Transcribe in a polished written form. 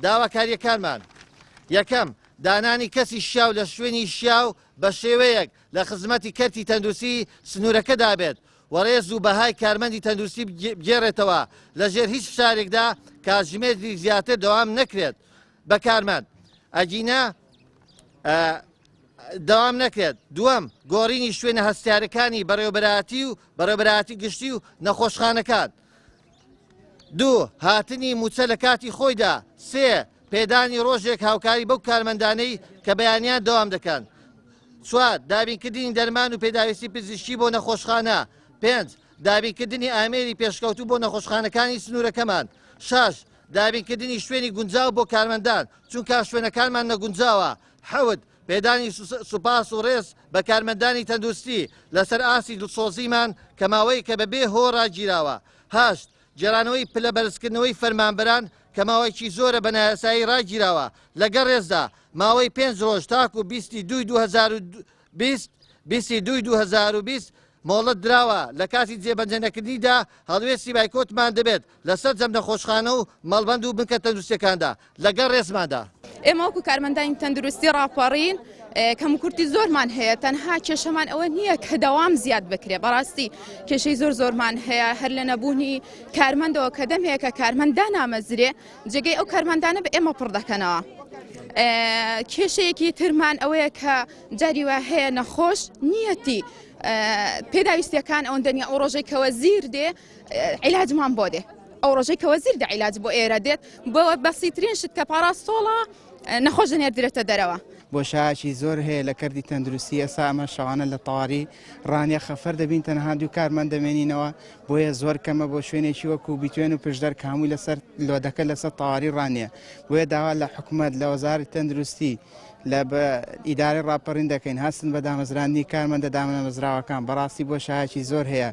داواکارییەکانمان، یەکەم، دانانی کەسی شیاو لە شوێنی شیاو بە شێوەیەک لە خزمەتی کەرتی تەندروستی سنوورەکەدا بێت و ڕێز و بەهای کارمەندی تەندروستی بگێڕێتەوە، لەژێر هیچ فشارێکدا کاتژمێری زیاتر دەوام نەکرێت بە کارمەند ئەگینا دەوام نەکرێت. دووەم، گۆڕینی شوێنە هەستیارەکانی بەڕێوەبەرایەتی و بەڕێوەبەرایەتی گشتی و نەخۆشخانەکان. دوو، هاتنی مووچە لە کاتی خۆیدا. سێ، پێدانی ڕۆژێک هاوکاری بەو کارمەندانەی کە بەیانیان دەوام دەکەن. چوار، دابینکردنی دەرمان و پێداویستی پزیشکی بۆ نەخۆشخانە. پێنج، دابینکردنی ئامێری پێشکەوتوو بۆ نەخۆشخانەکانی سنوورەکەمان. شەش، دابینکردنی شوێنی گونجاو بۆ کارمەندان، چونکا شوێنەکانمان نەگونجاوە. حەوت، پێدانی سوپاس و ڕێز بە کارمەندانی تەندروستی لەسەر ئاستی دڵسۆزیمان کە ماوەیەکە بەبێ هۆ ڕاگیراوە. هەشت، گێڕانەوەی پلە بەرزکردنەوەی فەرمانبەران کە ماوەیەکی زۆرە بە نایاسایی ڕاگیراوە، لەگەڵ ڕێزدا، ماوەی پێنج ڕۆژ تاکو 20 ی دووی 2020 20 ی دووی 2020 مۆڵەت دراوە، لە کاتی جێبەجێنەکردنیدا هەڵوێستی بایکۆتمان دەبێت لە سەرجەم نەخۆشخانە و مەڵبەند و بنکە تەندروستیەکاندا لەگەڵ ڕێزماندا. ئێمە وەکو کارمەندانی تەندروستی ڕاپەڕین کەموکورتی زۆرمان هەیە، تەنها کێشەمان ئەوە نییە کە دەوام زیاد بکرێ، بەڕاستی کێشەی زۆر زۆرمان هەیە هەر لە نەبوونی کارمەندەوە کە دەمێکە کارمەند دانامەزرێ جێگەی ئەو کارمەندانە بە ئێمە پڕ دەکەنەوە. کێشەیەکی ترمان ئەوەیە کە جاری وا هەیە نەخۆش نیەتی پێداویستیەکان ئەوەندە نیە ئەو ڕۆژەی کە وەزیر دێ عیلاجمان بۆ دێ ئەو ڕۆژەی کە وەزیر دە عیلاج بۆ ئێرە دێت بۆ بەسیترین شت کە پاراستۆڵە نەخۆش دەنێردرێتە دەرەوە. بۆشایەکی زۆر هەیە لە کەرتی تەندروستی ئێستا ئەمە شەوانە لە تەواری ڕانیە خەفەر دەبین تەنها دوو کارمەند دەمێنینەوە بۆیە زۆر کەمە بۆ شوێنێکی وەکو بیتوێن و پشدەر کە هەمووی لەسەر لۆدەکە لەسەر تەواری ڕانیە بۆیە داوا لە حکومەت لە وەزارەتی تەندروستی لە بە ئیدارەی ڕاپەڕین دەکەین هەستن بە دامەزراندنی کارمەندە دامەزراوەکان بەڕاستی بۆشایەکی زۆر هەیە.